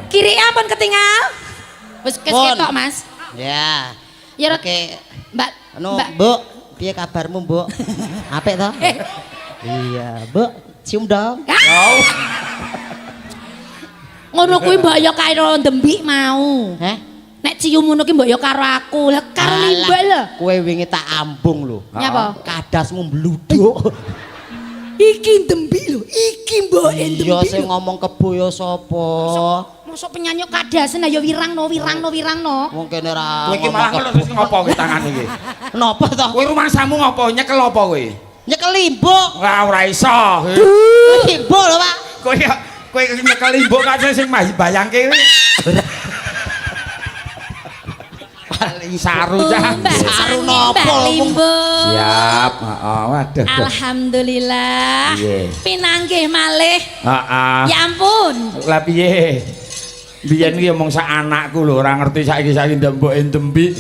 Kiri ampun ketinggal. Wis kes Pun. ketok, Mas. Ya. Ya, Rot. Oke. Mbak, Anu, Mbak. Mbok, piye kabarmu, Mbok? Apik to? Eh. Iya, Mbok, cium dong. Oh. Ngono kuwi mbok ya karo Dembik mau. Heh? Nek cium ngono ki mbok ya karo aku. Lah karo Alah, Limbuk lho. Kowe wingi tak ambung lho. Nyapa? Kadasmu bluduk. Iki Dembik lho, iki mboke Iya Dembik. sing lho. ngomong kebo ya sapa? Mosok penyanyi kadasen ayo wirangno wirangno wirangno. Wong kene ora. Kowe iki malah ngomong ngono terus ngopo kowe tangan iki? Napa to? Kowe rumangsamu ngopo? Nyekel apa kowe? Nyekel limbuk. Ora ora iso. Limbuk lho, Pak. Kowe kowe nyekel limbuk kae sing bayangke kowe. Paling saru cah. Mbak Saru Sange, napa Mbak lho, Mung? Limbuk. Siap, heeh, waduh. Alhamdulillah. Piye? Pinanggih malih. Heeh. Ya ampun. Lah piye? Biyen ki mung sak anakku lho, ora ngerti saiki-saiki ndemboke Dembik.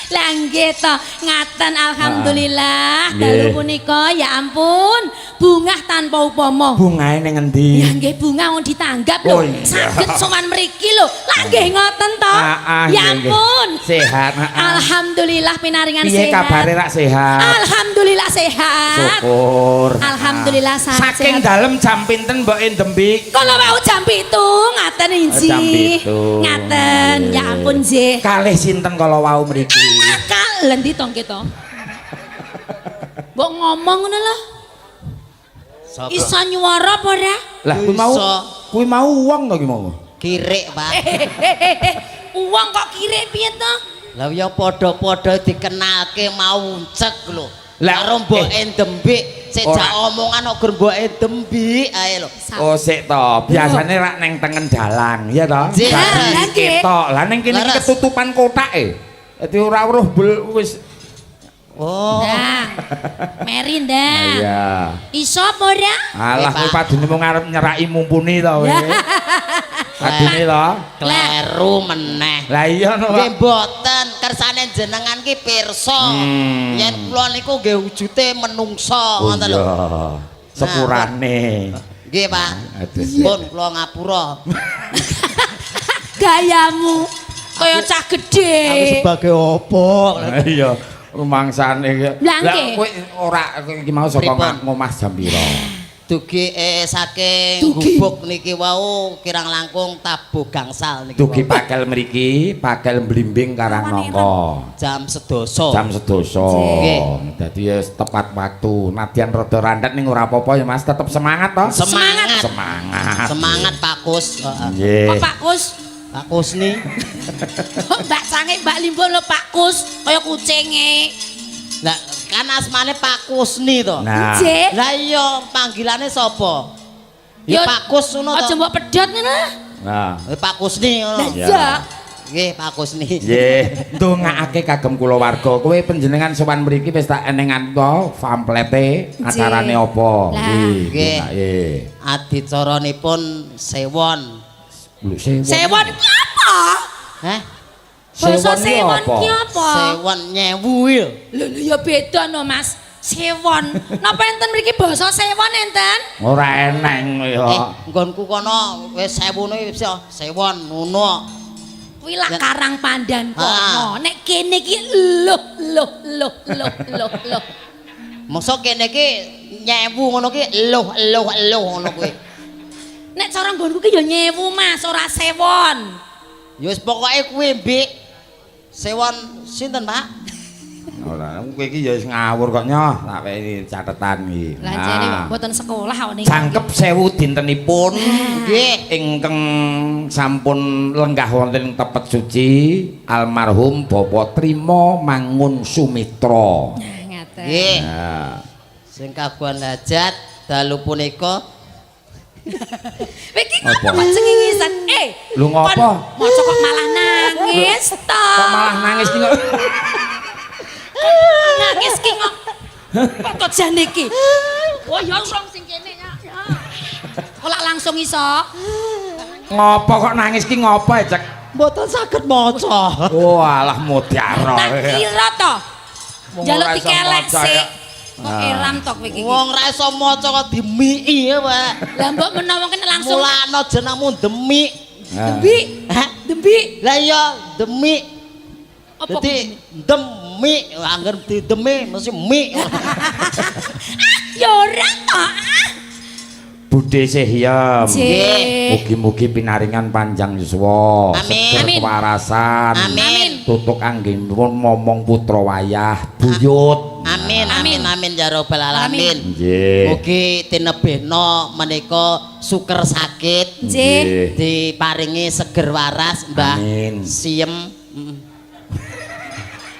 Lah nggih to, ngaten alhamdulillah. Nggih. Dalu punika ya ampun, bungah tanpa upama. Bungae ning endi? Ya nggih bunga wong ditanggap lho. Oh, iya. Saged sowan mriki lho. Lah nggih ngoten to. Ah, ah, Ya nggih, nggih. ampun. Sehat, heeh. Alhamdulillah pinaringan Piye sehat. kabare rak sehat? Alhamdulillah sehat. Syukur. Alhamdulillah sangat Saking sehat. dalem jam pinten mboke Dembik? Kalau mau jam 7 ngaten inji. Oh, jam 7. Ngaten, ya ampun nggih. Kalih sinten kala wau mriki? Akal endi to nggih to? Mbok ngomong ngono lho. Sapa? Iso nyuwara apa ora? Lah kuwi mau Iso. kuwi mau wong to ki mau. Kirik, Pak. Wong kok kirik piye to? Lah ya padha-padha dikenalke mau uncek lho. Lah, Karo mboke Dembik, sejak Ora. omongan kok gur mboke Dembik ae lho. Oh sik to, biasane rak neng tengen dalang, ya to? Nggih. Dadi Lah, nggih. ketok. Lah ning kene iki Leres. ketutupan kotake. Dadi ora weruh bel wis. Oh. Ndang. Meri ndang. Iya. Iso apa ora? Alah Nggih, kowe Pak. padune mung arep nyeraki mumpuni to kowe. Padune to. Kleru meneh. Lah iya no. Nggih mboten, kersane jenengan ki pirsa. Yen kula niku nggih wujude menungsa Oh ngoten lho. iya. Sepurane. Nggih, Pak. Aduh. Pun kula ngapura. Gayamu kaya cah gedhe. Aku sebagai opo? Iya, rumangsane. Lah, nggih. Kowe ora iki mau saka Pripun? ngomah jam pira? Dugi saking Dugi. gubuk niki wau kirang langkung tabuh gangsal niki. Dugi wau. pakel mriki, pakel Blimbing Karangnangka. Jam 12. Jam 12. Nggih. Dadi ya tepat waktu. Nadyan rada randet ning ora apa-apa ya Mas, tetep semangat toh. Semangat. Semangat. Semangat Pak Kus. Heeh. Nggih. Kok Pak Kus? Pak Kus nih. Kok Mbak Sange Mbak Limbo lho Pak Kus kaya kucinge. Lah kan asmane Pak Kusni to. Nah, Nggih. Lah iya panggilane sapa? Ya Pak Kus ngono to. Aja mbok pedhot ngono. Nah. Eh, Pak Kusni ngono. Lah Ya. iya. Nggih, Pak Kusni. Nggih, ndongaake kagem kulawarga. Kowe panjenengan sowan mriki wis tak enengan to pamflete acarane apa? Lah. Nggih, Nggih. ndongake. Adicaranipun sewon. Lho sewon. Sewon ki apa? Heh? Basa Sewon ki sewon apa? ki apa? Sewon nyewu lho. Lho lho ya beda no Mas. Sewon. Napa enten mriki basa sewon enten? Ora eneng ya. Eh, nggonku kono wis sewune wis sewon ngono. Kuwi lak Ya. Karang Pandan kono. Ah. Nek kene iki loh loh loh loh loh loh. Mosok kene iki nyewu ngono ki eluh eluh eluh ngono kuwi. Nek cara nggonku ki ya nyewu Mas, ora sewon. Ya wis pokoke kuwi, Mbik. Sewon sinten, Pak? Ora, kowe iki ya wis ngawur kok nyoh, tak wehi catetan iki. Lah jane mboten sekolah kok niki. Jangkep 1000 dintenipun Nggih. ingkang sampun lenggah wonten ing tepet suci almarhum Bapak Trimo Mangun Sumitra. Nah, ngaten. Nggih. Nah, Sing kagungan hajat dalu punika Kowe iki Apa? ngopo kok cengengisan? Eh, Lho, ngopo? kon Maca kok malah nangis to. Kok malah nangis ki kok? Nangis ki ngop. Kok to jane iki? Oh ya urung sing kene ya. Ya. Kok lak langsung iso? Ngopo kok nangis ki ngopo ya, Cek? Mboten saged maca. Oh, alah mudaro. Tak kira to. Wong Njaluk ora iso dikelek maca, sik. ya. Kok eram to kowe iki? Wong ra iso maca kok dimiki ya, Pak. Lah mbok menawa kene langsung Mulane jenengmu demik. Ah. Dembi. Hah? Dembi. Lah iya demi. Apa Dadi demi angger didemi mesti mi. Ya ora to. Ah. Budhe Sehyem. Nggih. Mugi-mugi pinaringan panjang yuswa, Amin. seger Amin. kewarasan. Amin. Tutuk anggenipun momong putra wayah buyut. Amin amin amin ya rabbal alamin. Nggih. Mugi tinebihna menika suker sakit Nggih. diparingi seger waras Mbah Amin. Siem.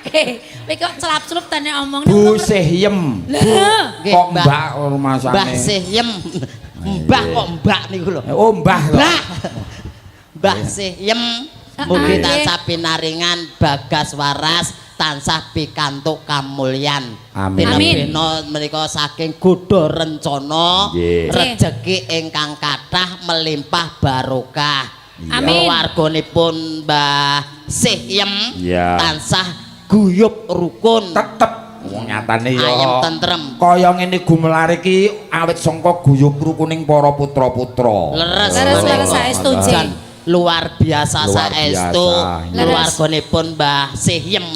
Eh, kowe kok celap-celup tane omong. Bu Sehyem. Lah. Nggih, Kok Mbah. mbak rumasane? Mbah Sehyem. Mbah kok mbak niku lho. Oh, mbah kok. Mbah. Mbah Sehyem mugi Nggih. tansah pinaringan bagas waras tansah pikantuk kamulyan. Amin. Tinebihna menika saking godha rencana Nggih. rejeki ingkang kathah melimpah barokah. Amin. Keluarganipun Mbah Sehyem Iya. tansah guyub rukun. Tetep wong nyatane ya. Ayem tentrem. Kaya ngene gumelar iki awit sangka guyub rukuning para putra-putra. Leres, Leres, menika. leres, saestu, Jeng. Jan, luar biasa Luar saestu biasa, iya. keluarganipun Mbah Sehyem.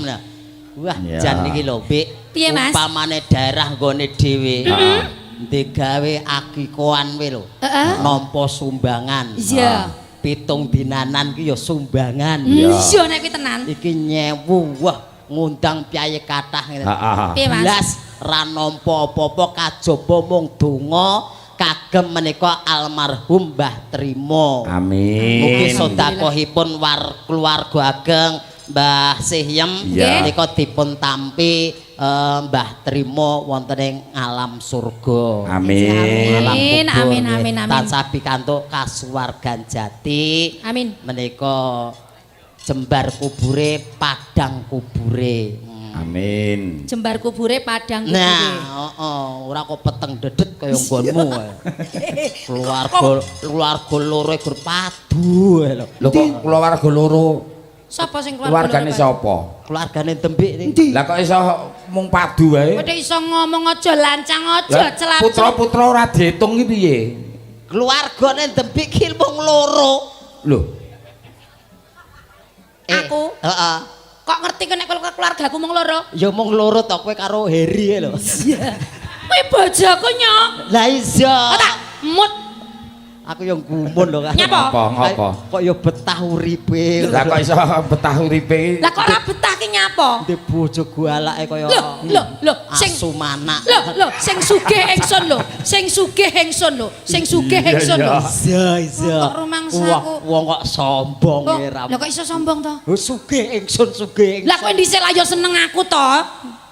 Wah, Iya. jan iki lho, Bik. Piye, Mas? Upamane daerah nggone dhewe. Heeh. Digawe akikoan kuwi lho. Heeh. Nampa sumbangan. Iya. Pitung dinanan ki ya sumbangan. Iya nek kuwi tenan. Iki nyewu, wah ngundang piyayi kathah ngene. Heeh. Piye, Mas? Blas ra nampa apa-apa kajaba mung donga kagem menika almarhum Mbah Trimo. Amin. Mugi sedekahipun war keluarga ageng Mbah Sehyem Iya. menika dipun tampi Mbah Trimo wonten ing alam surga. Amin. Alam Amin, kubur, amin, nggih. amin, amin. Tansah pikantuk kasuwargan jati. Amin. Menika jembar kubure padang kubure. Amin. Jembar kubure padang kubure. Nah, heeh, ora kok peteng dedet kaya nggonmu. Keluarga keluarga loro gur padu ae lho. Lho kok keluarga loro? Sapa sing keluarga? Keluargane sapa? Keluargane Dembik niki. Lah kok iso mung padu wae? Kowe iso ngomong aja lancang aja Lah, celap. Putra-putra ora diitung iki piye? Keluargane Dembik ki mung loro. Lho, Aku? Heeh. Kok ngerti kok nek keluargaku mung loro? Ya mung loro to kowe karo Heri ae lho. Kuwi bojoku nyok. Lah iya. Oh tak mut. Aku yang gumun lho kan. Nyapa? Ngopo, ngopo? Kok ya betah uripe. Lah kok iso betah uripe? Lah kok ora betah ki nyapa? Ndek bojo galake kaya Lho, lho, lho, sing asu manak. lho, lho, sing sugih ingsun lho, sing sugih ingsun lho, sing sugih ingsun lho. Iya, iya. Kok rumangsaku? Wah, wong kok sombong Kok, ya, Ram. lho kok iso sombong to? Oh, sugih ingsun, sugih ingsun. Lah kowe dhisik lah ya seneng aku to.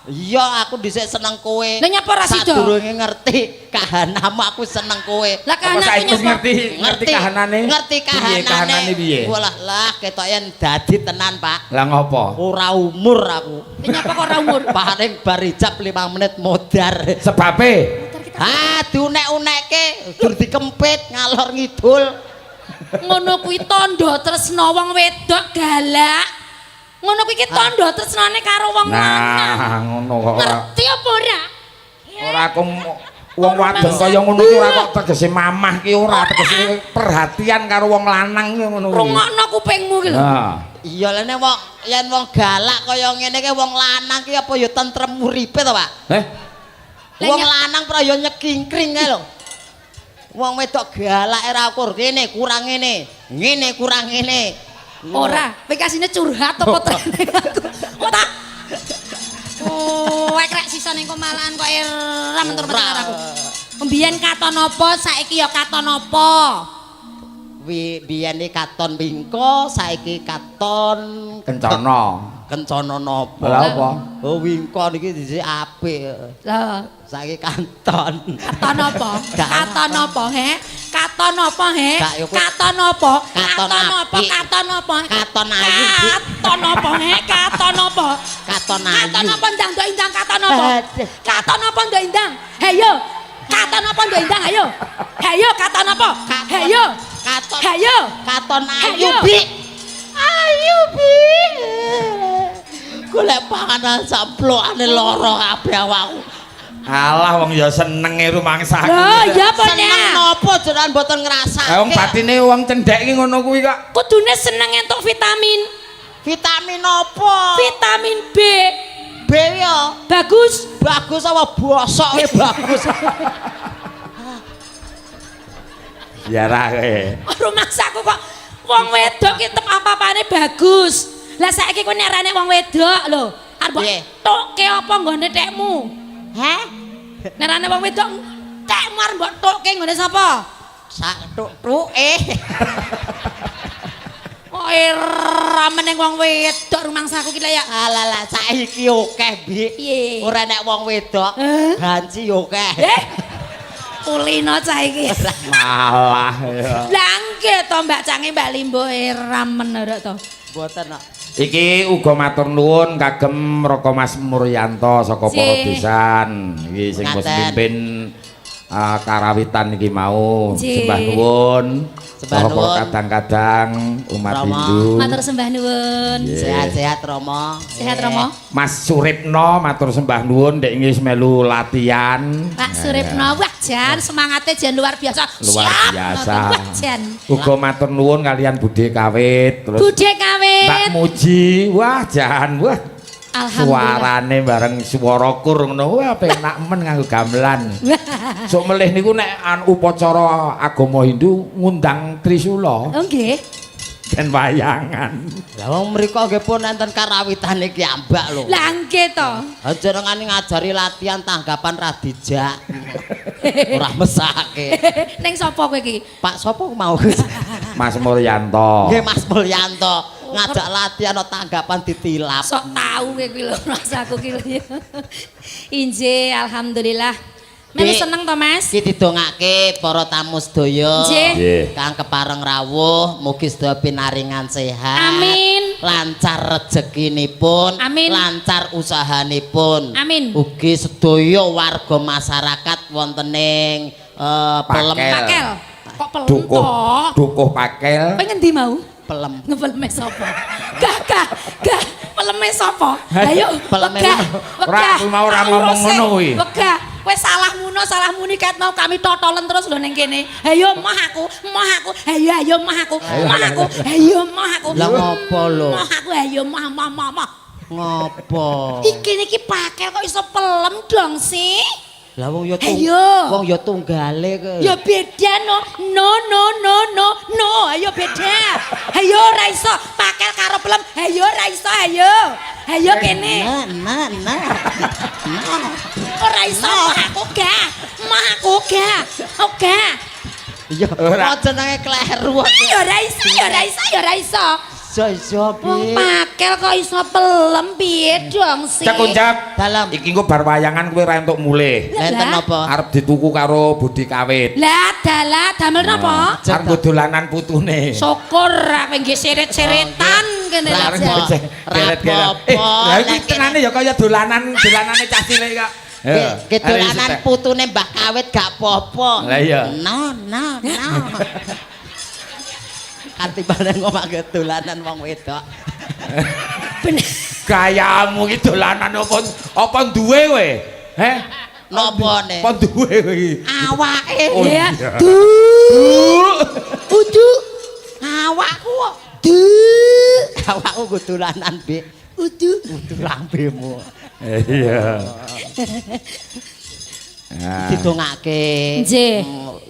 Iya, aku dhisik seneng kowe. Lah nyapa ora sida? Sadurunge ngerti kahananmu aku seneng kowe. Lah Apa kahananku saiki wis nyapa? ngerti ngerti kahanane? Ngerti Piye kahanane. kahanane piye? Walah lah ketoke dadi tenan, Pak. Lah ngopo? Ora umur aku. Lah nyapa kok ora umur? Paling bar ijab 5 menit modar. Sebabe Ah, diunek-unekke, dur dikempit ngalor ngidul. Ngono kuwi tandha tresna wong wedok galak. Ngono kuwi ki tandha tresnane karo wong lanang. Nah, ngono kok ora. Ngerti apa ora? Ora aku wong wadon kaya ngono ki ora kok tegese mamah ki ora, tegese perhatian karo wong lanang ki ngono kuwi. Rungokno kupingmu ki lho. Nah, Iya lene wong yen wong galak kaya ngene ki wong lanang ki apa ya tentrem uripe to, Pak? eh Lah Wong lanang pra ya nyekingkring kae lho. Wong wedok galak ora ukur kene kurang ngene, ngene kurang ngene. Ora, kowe kasine curhat apa trene aku. Kok tak Oh, rek sisa ning kemalaan kok era mentur-mentur Ora. aku. Mbiyen katon apa, saiki ya katon apa? Wi biyen iki katon wingko, saiki katon kencana. Kencana napa? Lah apa? Oh wingko niki dhisik apik. Lah, Saiki katon. katon apa? Gak. Katon apa, he? Katon apa, he? Gak, ya kowe- Katon apa? Katon Katon apa? apik. Katon apa? Katon ayu, Dik. Katon apa, he? Katon apa? Katon ayu. Katon apa ndang ndok indang katon apa? Aduh. Katon apa ndok indang? Hayo. Katon apa ndok indang ayo. Hayo katon apa? Hayo. Katon. Hayo. Katon ayu, Ayo. Bi. Ayu, Bi. Golek panganan samplokane lara kabeh awakku. Alah, wong ya senenge rumangsaku. Lho, ya apa? Seneng Nek? napa jenengan mboten ngrasake? Lah, wong batine wong cendhek iki ngono kuwi kok. Kudune seneng entuk vitamin. Vitamin apa? Vitamin B. B ya. Bagus. Bagus apa bosok e bagus. Ya ra kowe. Rumangsaku kok wong wedok ki tetep apa-apane bagus. Lah, saiki kowe nek rene wong wedok lho, arep mbok Piye? tokke apa nggone tekmu? Heh? Nek rene wong wedok, tekmu arep mbok tokke nggone sapa? Sak tuk-tuke. Kok era meneng wong wedok rumangsaku ki lah ya. Alah lah, saiki akeh, Bi. Piye? Ora nek wong wedok, Heh? banci akeh. Eh. Kulino cah iki. Malah ya. Lah nggih to, Mbak Cange, Mbak Limbo, era men ora to. Mboten kok. Iki uga matur nuwun kagem Raka Mas Muryanto saka para desan. Iki sing wis Ngaten. mimpin karawitan iki mau. Nggih. Sembah nuwun. Sembah Saha para nuwun. kadang-kadang umat Rama. Hindu. Matur sembah nuwun. Nggih. Sehat-sehat, Rama. Sehat, Rama. Mas Suripno matur sembah nuwun, dek wis melu latihan. Pak Suripno, wah jan semangatnya jan luar biasa. Luar Siap, biasa. Wah jan. Uga matur nuwun kalian Bude Kawit, terus Bude Mbak Kawit. Muji, wah jan, wah. Alhamdulillah. Suarane bareng swara kur ngono, wah penak men nganggo gamelan. Sok melih niku nek an upacara agama Hindu ngundang Trisula Oh nggih. dan wayangan. Lah, wong mriku nggih pun enten karawitane ki ambak lho. Lah nggih to. Jenengane ngajari latihan tanggapan ra dijak. Ora mesake. Ning sapa kowe iki? Pak sapa mau? Mas Mulyanto. Nggih, Mas Mulyanto ngajak latihan no tanggapan ditilap. Sok tau kowe kuwi lho rasaku ki lho. Injih, alhamdulillah. Melu Dik. seneng to, Mas? Iki didongake para tamu sedaya Nggih. Nggih. Kang kepareng rawuh, mugi sedaya pinaringan sehat. Amin. Lancar rezekinipun, Amin. lancar usahanipun. Amin. Ugi sedaya warga masyarakat wonten ing Pelem. Pakel. Pakel. Kok pelem Dukuh, to? dukuh Pakel. Kowe ngendi mau? Pelem. Ngepeleme sapa? Gah gah gah, peleme sapa? Ayo, Peleme wegah, Ora, wegah. kuwi mau ora Aku ngomong rose. ngono kuwi. Wegah. Kowe salah muno, salah muni ket mau kami totolen terus lho ning kene. Ayo moh aku, moh aku. Ayo ayo moh aku, moh aku. Ayo moh aku. Lah ngopo lho? Moh aku, ayo moh moh moh moh. Ngopo? Iki niki Pakel kok iso pelem dong sih? Lah wong ya Ayo. Wong ya tunggale ke. Ya beda no. No no no no no. Ayo beda. Ayo ora iso Pakel karo pelem. Ayo ora iso ayo. Ayo kene. Nah, nah, nah. Nah. Ora iso moh aku gak. Moh aku gak. Oh gak. Iya, Ora. kok jenenge kleru. Ya ora iso, ya ora iso, ya ora iso. Iso iso Wong piye? Pakel kok iso pelem piye dong sih? Cek ucap. Dalem. Iki engko bar wayangan kowe ora entuk mulih. Lah. Enten apa? Arep dituku karo Budi Kawit. Lah dalah damel napa? Arep nggo dolanan putune. Syukur aku nggih seret-seretan kene Lah, lah. kok. Geret-geret. Rapopo. Eh, lah iki Lah, tenane ya kaya dolanan dolanane cah cilik kok. Ki dolanan putune Mbah Kawit gak apa-apa. Lah iya. No no no. Kanthi bareng ngomong dolanan wong wedok. Bener. Gayamu iki dolanan apa apa duwe kowe? Heh? Napa ne? Apa duwe kowe iki? Awake. Oh, Ya, iya. du. Udu. Awakku kok. Du. Awakku nggo dolanan, Bik. Udu. Udu lambemu. Iya. Nah. Didongake. Nggih.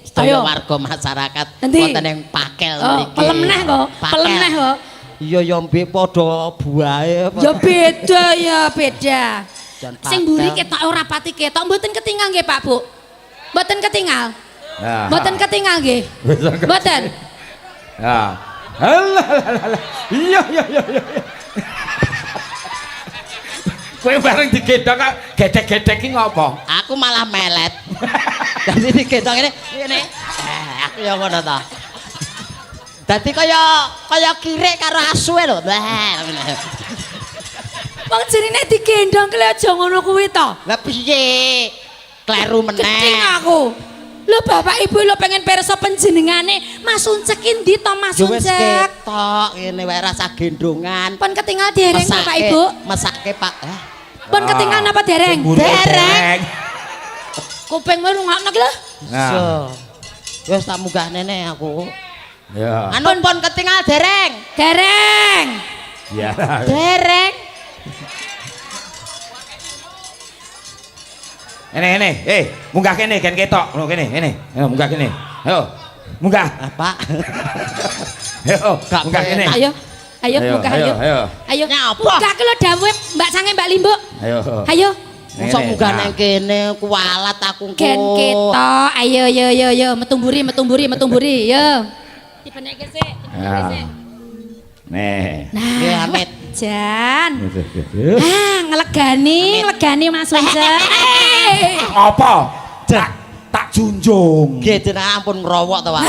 Sedaya Ayo. warga masyarakat Endi? wonten ing Pakel Oh, mriki. pelem neh kok. Pakel. Pelem neh kok. Iya ya Mbik padha buahe apa. Ya beda ya beda. Jan Sing mburi pakel. ketok ora pati ketok, mboten ketinggal nggih Pak Bu. Mboten ketinggal. Nah. Mboten ketinggal nggih. Mboten. Ya. Alah alah alah. Iya iya. Kowe bareng digendong kok gedek-gedek iki ngopo? Aku malah melet. Dadi digendong ngene, ngene. Eh, aku ya ngono ta. Dadi kaya kaya kirik karo asu e lho. Lah, ngene. Wong jenenge digendong ki aja ngono kuwi to. Lah piye? Kleru Keting meneh. aku. Lho, Bapak Ibu lho pengen pirsa panjenengane Mas Uncek ki ndi to Mas Yo wis Uncek? ketok ngene wae rasa gendongan. Pun ketinggal dereng Bapak Ibu? Mesake Pak. Eh, Pun ketinggal napa dereng? Sing mburi Dereng. Kupingmu rungokno ki lho. Nah. Wis tak munggah nene aku. Ya. Anu pun ketinggal dereng. Dereng. Ya. Dereng. Ini ini, munggah kene gen ketok. Ngono kene, ngene. Ayo munggah kene. Ayo. Munggah. Ah, Pak. Ayo, Gak munggah kene. Ayo. Ayo munggah ayo. Ayo. Ayo. Nyapa? Munggah ki lho dawuhe Mbak Sange Mbak Limbuk. Ayo. Ayo. Mosok munggah nang kene kualat aku engko. Gen ketok. Ayo yo yo yo metumburi metumburi metumburi yo. Dibenekke sik, dibenekke sik. Nih. Nah, Nggih, amit. Jan. Ah, ngelegani, ngelegani Mas Wenza. Apa? Tak junjung. Nggih jenengan ampun ngrowok to, Pak.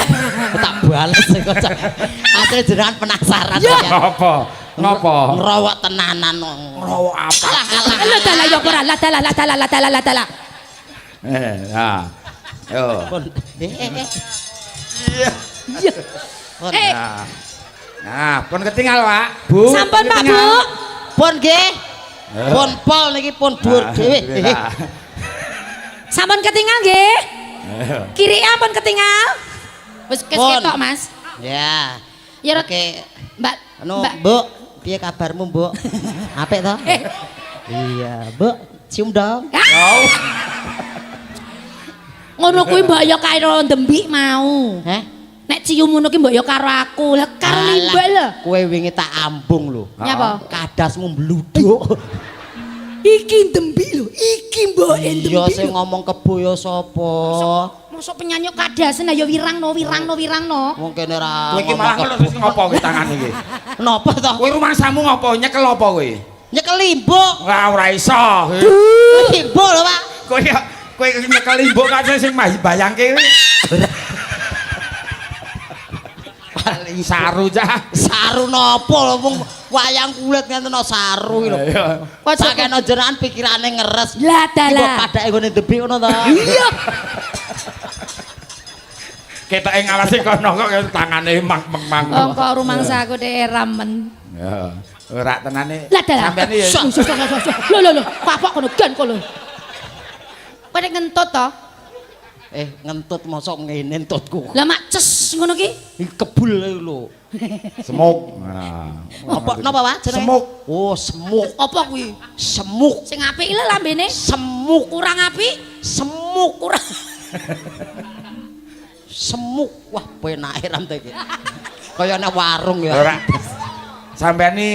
Tak bales kok. Asline jenengan penasaran ya. Apa? Ngapa? Ngrowok tenanan. Ngrowok apa? Alah alah. Lho dalah ya ora, lah dalah lah dalah lah dalah lah dalah. Nah. Yo. Pun. Iya. Iya. Pun. Nah. Nah, pun ketinggal, Pak. Bu. Sampun Pak Bu. Pun nggih. Pun pol niki pun dhuwur dhewe. Sampun ketinggal nggih. Kiri ampun ketinggal. Wis ketok, Mas. Ya. Ya oke. Mbak, Anu, Mbak. Mbok, piye kabarmu, Mbok? Apik to? Iya, Mbok, cium dong. Ngono kuwi mbok ya karo ndembik mau. Heh? Nek cium ngono ki mbok ya karo aku. Lah karo limbak lho. Kowe wingi tak ambung lho. Nyapa? Kadasmu mbluduk. Iki ndembik lho, iki mboke ndembik. Iya sing ngomong kebo ya sapa? Mosok penyanyi kadasen ya wirangno wirangno wirangno. Wong kene ra. Kowe iki malah ngelus ngopo kowe tangan iki? Napa to? Kowe rumangsamu ngopo? Nyekel apa kowe? Nyekel limbuk. Wah, ora iso. Limbuk lho, Pak. Kowe kowe nyekel limbuk kae sing bayangke. Paling Saru cah. saru napa lho wong wayang kulit ngenten saru iki lho. Kok Sakeno jenengan pikirane ngeres. Lah Iki dalah. kok padake nggone ndebik ngono to. Iya. Ketoke ngawasi kono kok tangane mang-mang. Wong kok rumangsaku dhek ramen. Ya, ora tenane. Lah dalah. Sampeyan ya Lho lho lho, kapok kono gen kono. Kowe nek ngentut to? Ngentut mosok ngene entutku. Lah mak ces ngono ki? Iki kebul lho. Semuk. Nah. Apa napa Pak jenenge? Semuk. Oh, semuk. Apa kuwi? Semuk. Sing apik lho lambene. Semuk. Kurang apik, Semuk. kurang. Semuk. Wah, penake ram to iki. Kaya nek warung ya. Ora. Sampeyan iki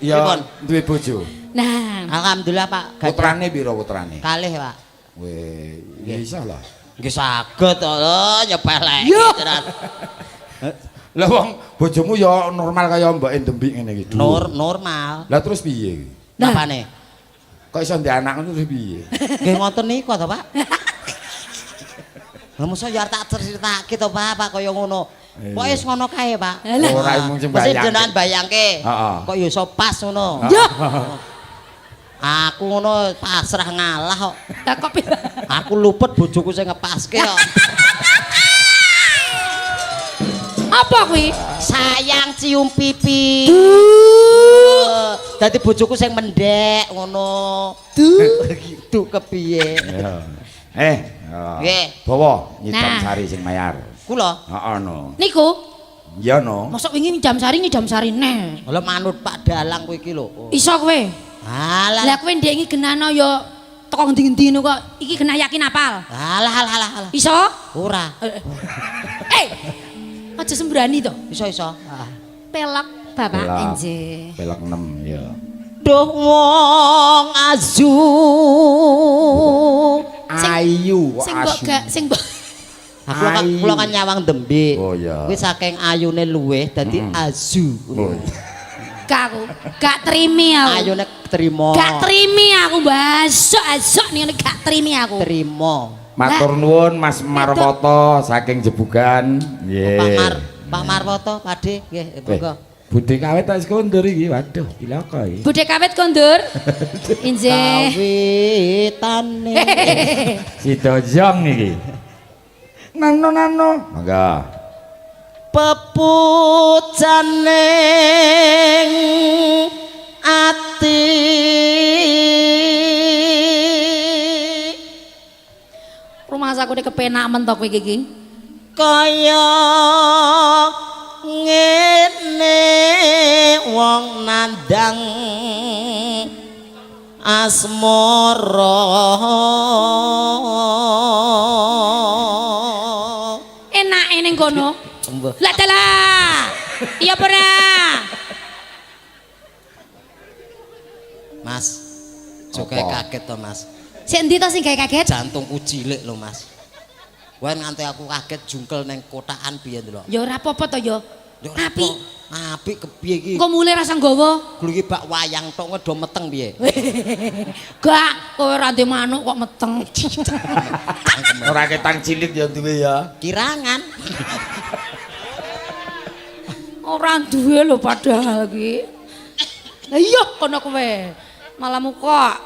ya Pripun? duwe bojo. Nah, Alhamdulillah Pak. Gadah Putrane pira putrane? Kalih Pak. Weh, ya iso lah. Nggih saged to lho nyepeleke Yo. jenengan. Lah wong bojomu ya normal kaya mboke ndembik ngene iki. Normal. Lah terus piye iki? Nah. Napane? Kok iso ndek anak ngono terus piye? Nggih ngoten niku to Pak. Lah mosok ya tak critake to Pak, Pak kaya ngono. Pokoke wis ngono kae Pak. Lah. Ora mung sing Mesti bayangke. jenengan bayangke. Heeh. Kok ya iso pas ngono. Yo. Aku ngono pasrah ngalah kok. Lah kok Aku luput bojoku sing ngepaske kok. Apa kuwi? Sayang cium pipi. Dadi bojoku sing mendek ngono. Du kepiye? Ya. Nggih. Bawa nyidam Nah. sari sing mayar. Kula Heeh no. Niku, Iya no. mosok wingi nyidam sari nyidam sari neh. lha manut Pak Dalang kowe iki lho. Iso kowe. Alah. Lah kowe ndek iki genano ya teko ngendi-ngendi ngono kok. Iki genah yakin apal. Alah alah alah alah. Iso? Ora. Aja sembrani to. Iso iso. Pelok Bapak Pelok. enje. Pelok 6 ya. Duh wong azu. Ayu kok Sing mbok asu. gak sing mbok Aku kan Ayu. kula kan nyawang dembe. Oh, iya. Kuwi saking ayune luweh dadi azu. Oh, iya. gak aku. Gak terimi aku. Ayune trimo. Gak terimi aku basok asok ning ngene gak terimi aku. Trimo. Matur nuwun Mas Marwoto saking Jebugan. Nggih. Pak Mar Pak Marwoto, Pakde, nggih, monggo. Budhe kawit wis kondur iki. Waduh, cilaka iki. Budhe kawit kondur. Injih. Kawitane. Sida jong iki. Nano nano. Monggo. Pepujane ati. Rumangsaku nek kepenak men to kowe iki. Kaya ngene wong nandang asmara. Enake ning kono. Lah dalah. Iya apa ora? Mas, jogae kaget to, Mas. Sik endi to sing gawe kaget? Jantungku cilik lho, Mas. Wae nganti aku kaget jungkel ning kotakan piye ndelok. Ya ora apa-apa to ya. Apik. Apik kepiye iki? Engko mule rasa nggawa. Glu iki bak wayang tok do meteng piye? Gak, kowe ora ndek manuk kok meteng. Ora ketang cilik ya duwe ya. Kirangan. Ora duwe lho padahal iki. Lah iya kono kowe. Malah muka.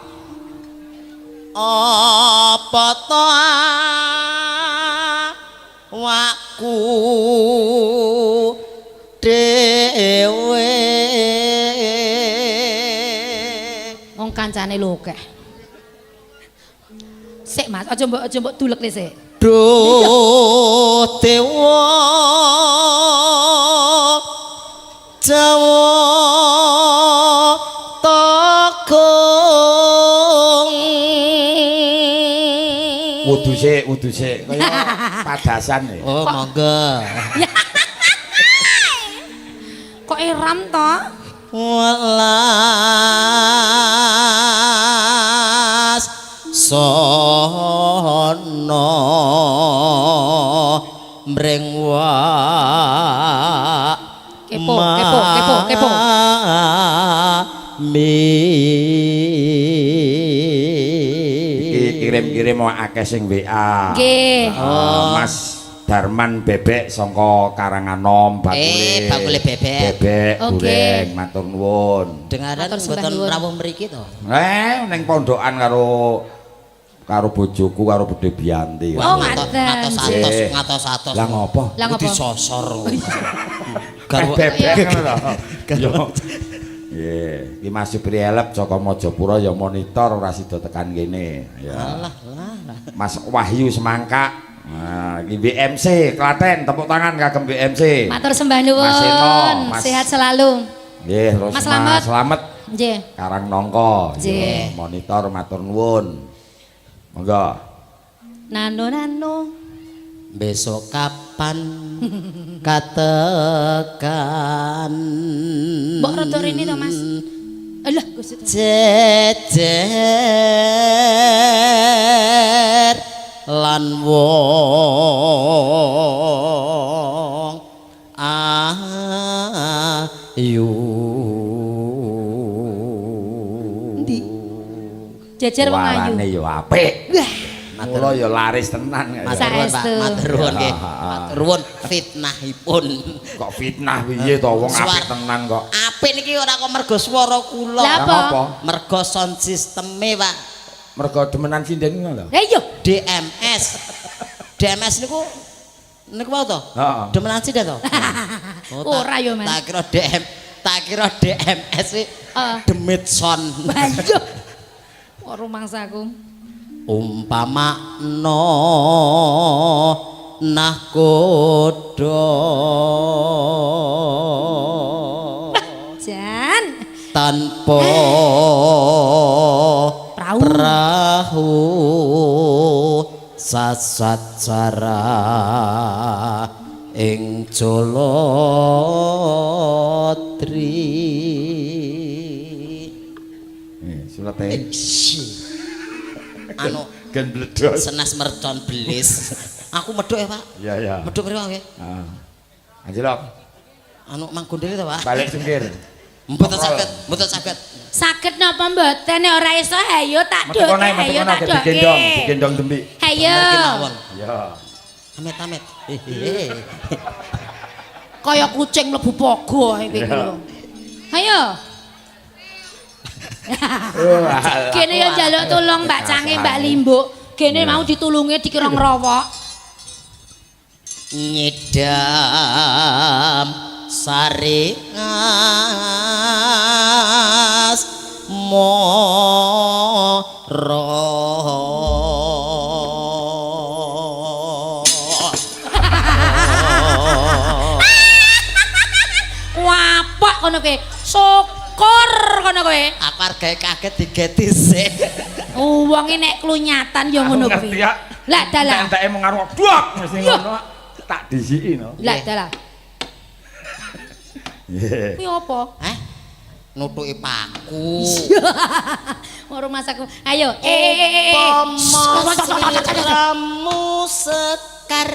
Apa to awakku dhewe? Wong kancane lho akeh. Sik Mas, aja mbok dulekne sik. Duh dewa Jawa Tagung. Wudu sik kaya padasan ya. Oh, monggo. Kok eram to? Welas sono mring wak Kepo, kepo, kepo, kepo. Mi. Iki kirim-kirim mau akeh sing WA. Nggih. Mas Darman Bebek saka Karanganom bakule. Bakule bebek. Bebek Oke. goreng matur nuwun. Dengaran Matur sembah mboten nuwun. rawuh mriki to. Ning pondokan karo karo bojoku karo Bude Bianti. Oh, ngaten. Ngatos-atos, Nggih. ngatos-atos. Lah ngopo? Lah ngopo? Disosor. Garwa Bebek ngono to. Yo. Nggih, iki Mas Supri Elep saka Majapura ya monitor ora sida tekan kene. Ya. Alah, lah. Mas Wahyu Semangka. Nah, iki BMC Klaten, tepuk tangan kagem BMC. Matur sembah nuwun. Mas Eno, Mas. Sehat selalu. Nggih, terus Mas Slamet. Mas Slamet Nggih. Karang Nongko. Nggih. Ya, monitor matur nuwun. Monggo. Nano nano. Besok kapan katekan Mbok rada rene to, Mas. Alah, Gusti. Jejer lan wong ayu. Endi? Jejer wong ayu. Warane ya apik. Wah, Mula ya laris tenan. Matur nuwun, Pak. Saestu. Matur nuwun nggih. Ya, Matur nuwun fitnahipun. Kok fitnah piye to wong apik tenan kok. Apik niki ora kok mergo swara kula. Lah Lah apa? ngopo? Mergo sound systeme, Pak. Mergo demenan sinden ngono lho. Lah iya. DMS. DMS niku niku wae to? Heeh. Demenan sinden to? Oh, Ora ya, Mas. Tak kira DM, tak kira DMS iki Heeh. demit sound. Lah iya. Kok rumangsaku. Umpama no nahkoda Jan. tanpa Prau. perahu sasat cara ing Jolodri. Sulete Anu gen bledos. senas mercon belis. Aku medhok ya, Pak. Iya, iya. Medhok mriko nggih. Heeh. Anjlok, Anu mang gondeli to, Pak? balik sungkir. Mboten saged, mboten saged. Saged napa mboten nek ora iso hayo tak Metu kono, doke, metu hayo kono tak doke. digendong, digendong dembi. Hayo. Mriki mawon. Iya. Amit amit. Hehehe. Kaya kucing mlebu pogo ae kowe iki lho. Hayo. Kene yo njaluk tulung Mbak Cange, Mbak Limbuk. Kene mau ditulungi dikira ngrowok. Nyidam sari ngas moro. Kapok kono kowe. Syukur kono kowe. Aku arep kaget digeti sik. Oh, wonge nek klunyatan ya ngono Ngerti kuwi. ya. Lah dalah. Entek-enteke mung karo duak mesti Yo. ngono. Tak disiki no. Lah dalah. Nggih. Kuwi apa? Hah? Nutuki paku. Ora masaku. Ayo. Eh. Siramu sekar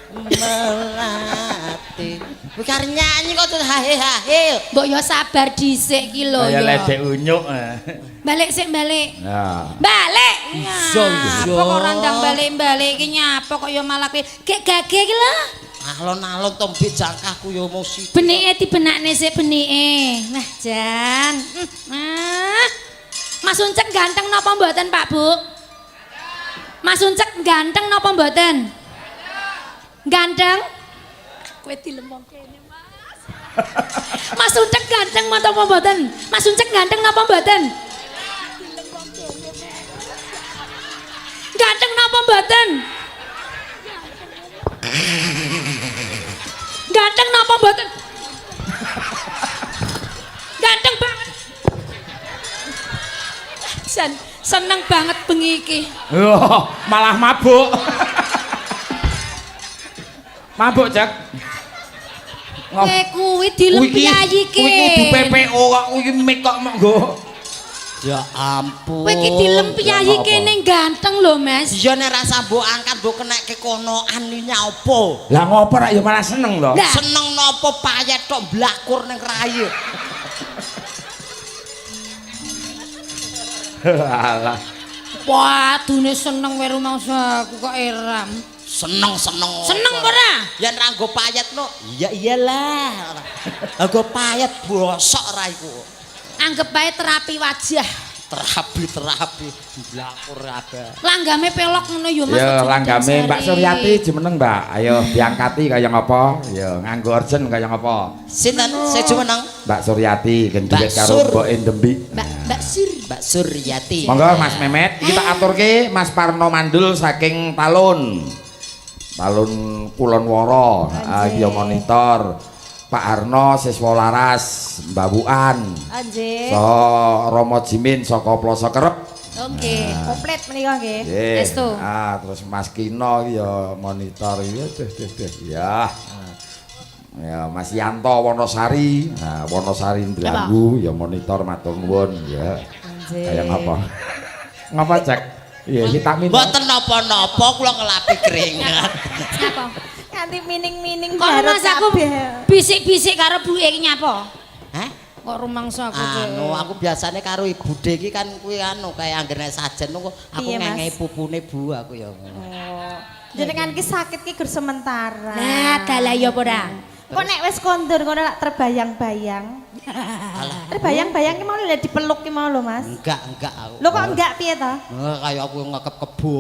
melati. Kowe karep nyanyi kok terus hahe hahe. Mbok yo sabar dhisik ki lho Kaya yo. ledek unyuk. Balik sik balik. Nah. Balik. Iya, iya. Nyapa kok ora ndang balik-balik iki nyapa kok yo malah kowe gek gage iki lho. Alon-alon tombe jangkahku yo mau sithik. Benike dibenakne sik benike. Nah, Jan. Ah. Mas Uncek ganteng napa mboten, Pak Bu? Mas Uncek ganteng napa mboten? Ganteng? Kowe dilemong kene, Mas. Mas Uncek ganteng napa mboten? Mas Uncek ganteng napa mboten? Ganteng napa mboten? Ganteng napa mboten? Ganteng banget. Seneng banget bengi iki. Wah, malah mabuk. Mabuk, Cek. Kowe kuwi dilem piyayi ki. Kuwi kudu PPO kok kuwi mik kok mok nggo. Ya ampun. Kowe iki dilem piyayi Apa? kene ganteng lho, Mas. Iya nek rasa mbok angkat mbok kenekke konoan iki nyapo. Lah ngopo rak ya malah seneng lho. Lah. Seneng napa payet tok mblakur ning rai. Alah. Wadune seneng wae rumangsa aku kok eram. Seneng-seneng. Seneng ora? Yen ra nggo payet no, iya iyalah. Nggo payet bosok raiku. Anggep bae terapi wajah. Terapi-terapi mblakur kabeh. Langgame pelok ngono ya Mas. Ya aja langgame Mbak didasari. Suryati jumeneng, Mbak. Ayo diangkati kaya ngapa? Ya nganggo urgent kaya ngapa? Sinten sing jumeneng? Mbak Suryati Mbak gendhet karo Sur. mboke Dembi. Mbak Sur. Mbak Suryati. Monggo Mas Memet, kita aturke Mas Parno Mandul saking Talun. Talun Kulon Woro, heeh iki ya monitor. Pak Harno siswa laras Mbawukan. Anjir. Saha Romo Jimin saka Ploso Kerep. Oke. Komplit menika nggih. Nggih. Estu. Ah, terus Mas Kino iki ya monitor iki duh duh duh. Ya. Ya Mas Yanto Wonosari, nah Wonosari Ndlanggu ya monitor matur nuwun ya. Anjir. Kaya ngapa? Ngapa, Cek? Iya, iki tak minta. Mboten napa-napa kula ngelapi keringat. Nyapa? Nganti mining-mining Kok bareng rumangsaku kabeh. bisik-bisik karo buke iki nyapa? Hah? Kok rumangsa aku Cek? Anu, aku biasane karo Ibu D iki kan kuwi anu kaya anggere nek sajen kok aku Piye, Mas? ngengehi pupune Bu aku ya. Oh. Jenengan ki sakit ki gur sementara. Lah, dalah ya apa ora? Kok nek wis kondur ngono lak terbayang-bayang. Terbayang-bayang ki mau lho dipeluk ki mau lho, Mas. Enggak aku. Lho kok enggak piye to? Eh, kaya aku ngekep kebo.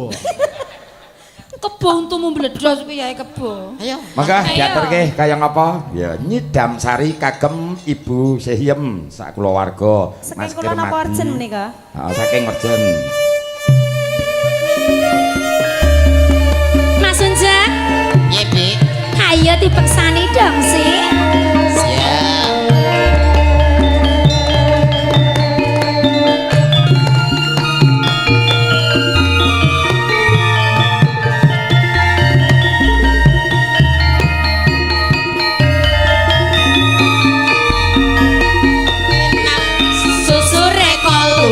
Kebo untumu mbledos kuwi yae kebo. Ayo. Mangga Ayo. diaturke kaya ngapa? Ya nyidam sari kagem Ibu Sehiem sak kulawarga Saking kula napa urgen menika? Heeh, saking urgen. Mas Unjak, Piye, Bi? ayo dipeksani dong sih. Ya. Susure kolu.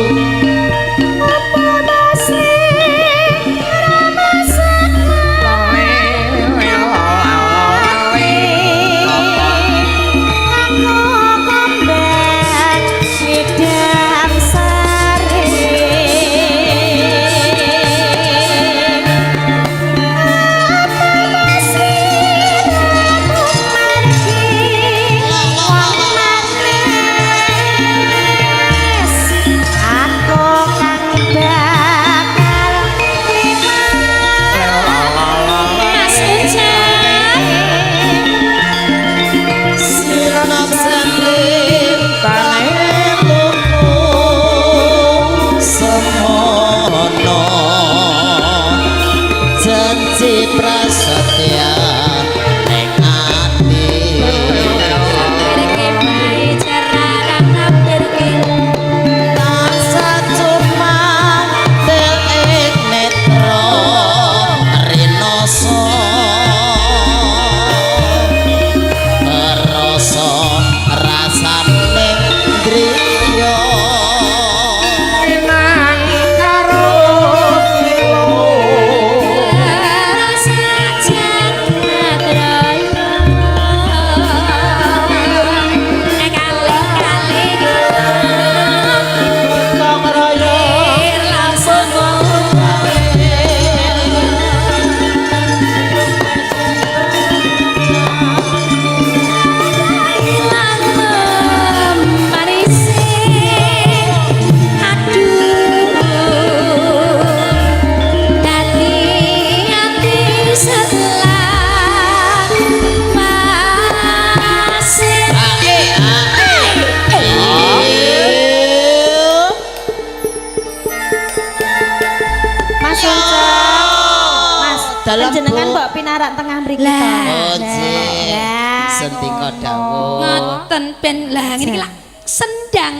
Dalem, Panjenengan Bu. mbok pinarak tengah mriki Lah. to. Oh, nggih. Lah, Sendika ngono. dawuh. Ngoten ben lah ngene iki lak sendang.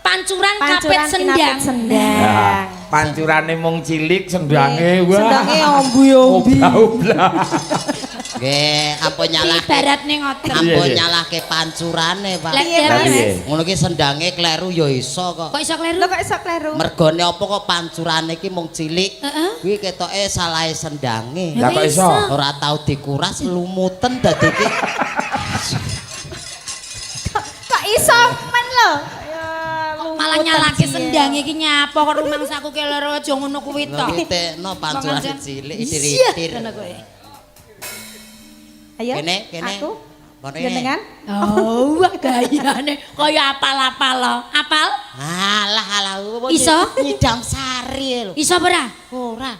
Pancuran, kapit Pancuran sendang. kinapit sendang. Nah, pancurane mung cilik sendange wah. Sendange ombu-ombi. Oblah-oblah. Nggih, ampun nyalahke. Ibaratne ngoten. Ampun Iya, iya. nyalahke pancurane, Pak. Lah Piye, iya, Mas? Mas. Piye? Ngono ki sendange kleru ya iso kok. Kok iso kleru? Lho kok iso kleru? Mergone apa kok pancurane ki mung cilik? Heeh. Kuwi ketoke salahe sendange. Lah kok iso? Ora tau dikuras lumuten dadi ki. Kok iso men lho? Ya, Malah lumutan nyalake jiye. sendang iki nyapa kok rumangsaku ki loro aja ngono kuwi to. Ngono tekno pancurane cilik Iya, itir-itir. ngono kuwi. Ayo. Kene, kene. Aku. Kene. Jenengan? Oh, wah gayane kaya apal-apal lo. Apal? Alah alah. Iso? Nyidam sari lho. Iso ora? Ora.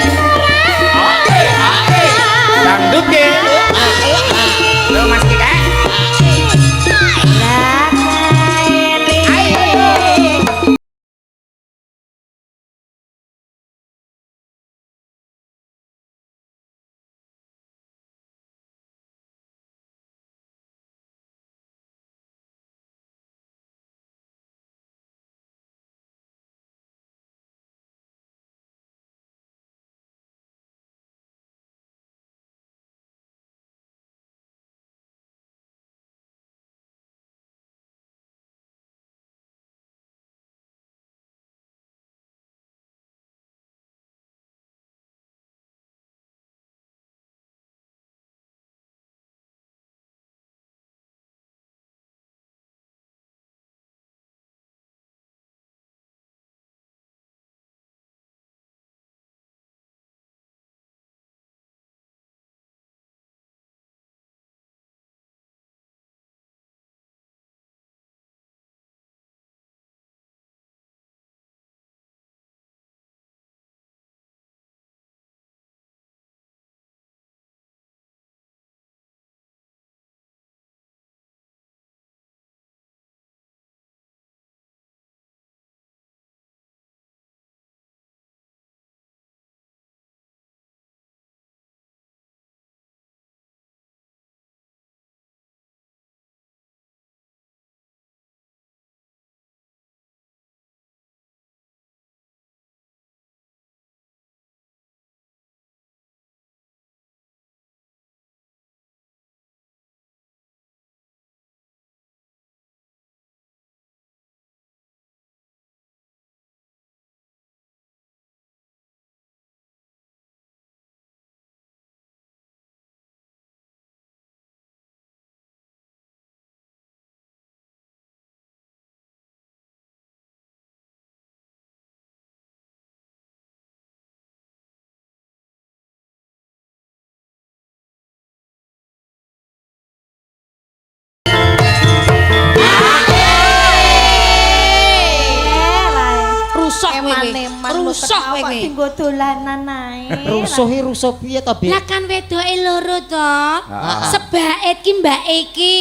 Oke, oke. Dangdut ke. Lho Mas Kike. Rusak kowe. Eman-eman Rusak kowe. Kok dinggo dolanan ae. Rusuh iki rusuh piye to, Bi? Lah kan wedoke loro to. Heeh. Sebait ki mbak iki.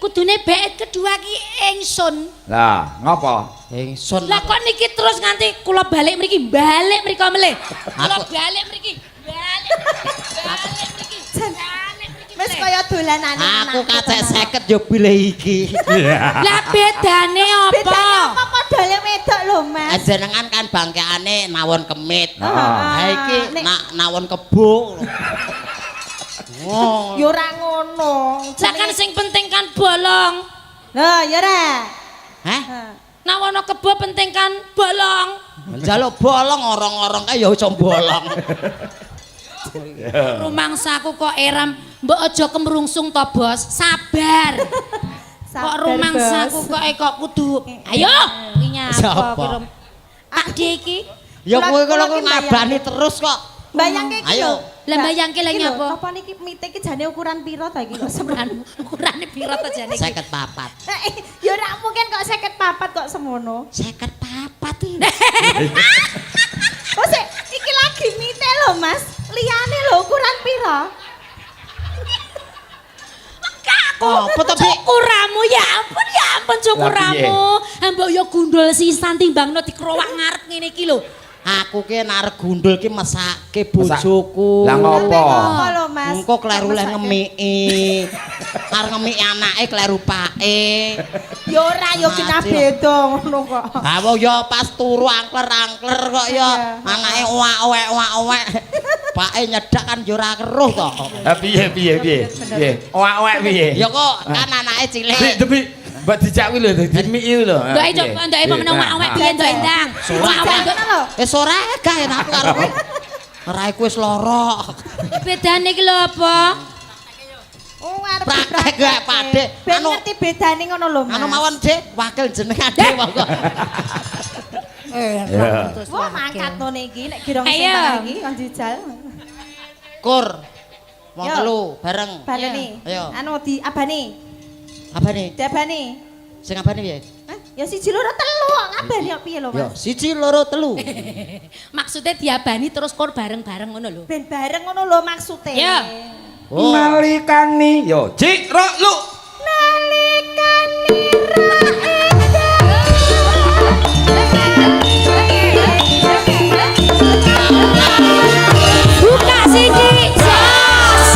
Kudune bait kedua ki ingsun. Lah, ngopo? Ingsun. Lah kok niki terus nganti kula balik mriki, balik mriko melih. Kula Aku- balik mriki, balik. Balik mriki. Balik mriki. Wis melih. kaya dolanane. Aku kacek 50 yo pilih iki. Lah bedane apa? Bedane apa padha wedok lho, Mas. Jenengan kan bangkeane nawon kemit. Heeh. Ha iki Nek- nawon kebo. Oh. Ya ora ngono. Lah kan sing penting kan bolong. Lah, ya ora. Hah? Nawono kebo penting kan bolong. Njaluk bolong orong-orong kae ya iso bolong. Rumangsaku kok eram, mbok aja kemrungsung to, Bos. Sabar. Kok Sabar, rumangsaku Bos. kok kok kudu. Ayo, iki nyapa Siapa? ki Rum. Pak D iki. Ya kowe Kula- kok kula ki ngabani terus kok. Bayangke iki Ayo. lho. Lah bayangke lha Iki lho, nyapa? Apa niki mite iki jane ukuran piro ta iki kok semono? Ukurane piro ta jane iki? 54. Ya ora mungkin kok 54 kok semono. 54 iki. Oh sik, iki lagi mite lho Mas. Liyane lho ukuran piro? Apa to, Bi? Cukuramu ya ampun, ya ampun cukuramu. Mbok yo gundul sisan timbangno dikrowak ngarep ngene iki lho. Aku ki nek arep gundul ki mesake bojoku. Lah ngopo? Ngopo lho Mas? Engko kleru leh Mesake. ngemiki. Arep ngemiki anake kleru pake. Ya ora ya kena Mati. beda ngono kok. Ha wong ya pas turu angkler-angkler kok ya anake owak-owek owak-owek. Pake nyedak kan ya ora keruh to. Ha piye piye piye? Piye? Owak-owek piye? Ya kok kan anake cilik. Bi, Bi, mbak dijak kuwi lho, dimiki lho. Ndoke coba ndoke apa meneng owak piye ndoke ndang. Owak ndok Ngono lho. Wis ora gah enak aku karo kowe. Ora iku wis lara. Bedane iki lho apa? Oh arep Praktek gak, Pak Dik. Ben Anu- ngerti bedane ngono lho Mas. Anu mawon, Dik, wakil jenengan Dik monggo. Ya. Wah mangkat to niki nek girong Ayo. sing tangan iki kon jajal. Kur. Wong Yo. telu bareng. Baleni. Ayo. Anu di abane. Abane? Diabane. Sing abane piye? Hah? Ya siji loro telu kok ngabani kok piye lho Yo, Mas? siji loro telu. Maksudnya diabani terus kor bareng-bareng ngono lho. Ben bareng ngono lho maksude. Ya. Oh. Nalikani yo cik rok lu. Nalikane Buka siji. Sos.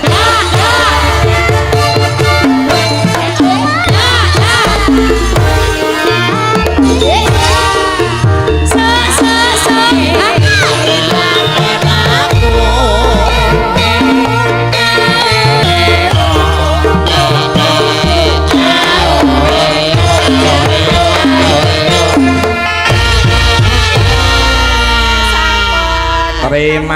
La, la. La, la. So, so, so. Terima